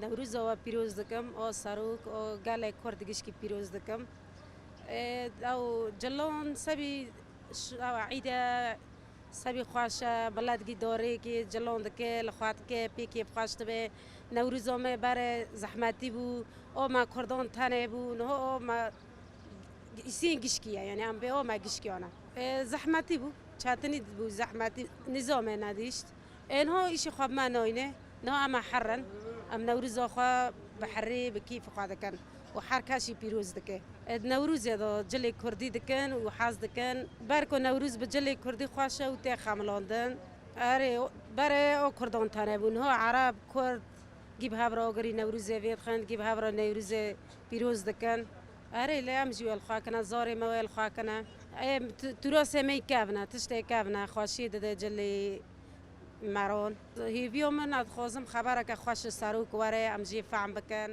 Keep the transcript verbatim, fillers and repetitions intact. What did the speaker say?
Newroza we pîroz dikim, o serok, o gelê Kurd gişkî pîroz dikim. Ê, ew cilon sebî ş-, ew îde sebî xweş e, milet gî dorêkî cilon dike, li xwe dike, pêkê bi xweş dibe. Newroza me berê zehmetî bû, o me Kurdan tenê bû, niha o me îsîn gişkî ye, yani em bê o me gişkî ana. Ê, zehmetî bû, çetinî bû, zehmetî, nizamê nedîşt. Ê, niha îşê xwe bi me nayne, niha em ê herrin, em Newroza xwe bi herî, bi kîf xwe dikin û her kesî pîroz dike. Ê, di Newrozê de cilê Kurdî dikin û hez dikin. Ber ku Newroz bi cilê Kurdî xweş e û tê xemilandin. Erê, o-, berê o Kurdan tenê bû, niha Ereb, Kurd, gî bi hev re agirî Newrozê vê dixin, gî bi hev re Newrozê pîroz dikin. Erê, lê em jî wê li xwe kine, zarê me wê li xwe kine. Ê, tu-, turasê me yî kevn e, tiştê kevn e, xweşiyê dide cilê meran. Hêviya min, ez dixwazim xebereke xweş ji serok were, em jê fehm bikin.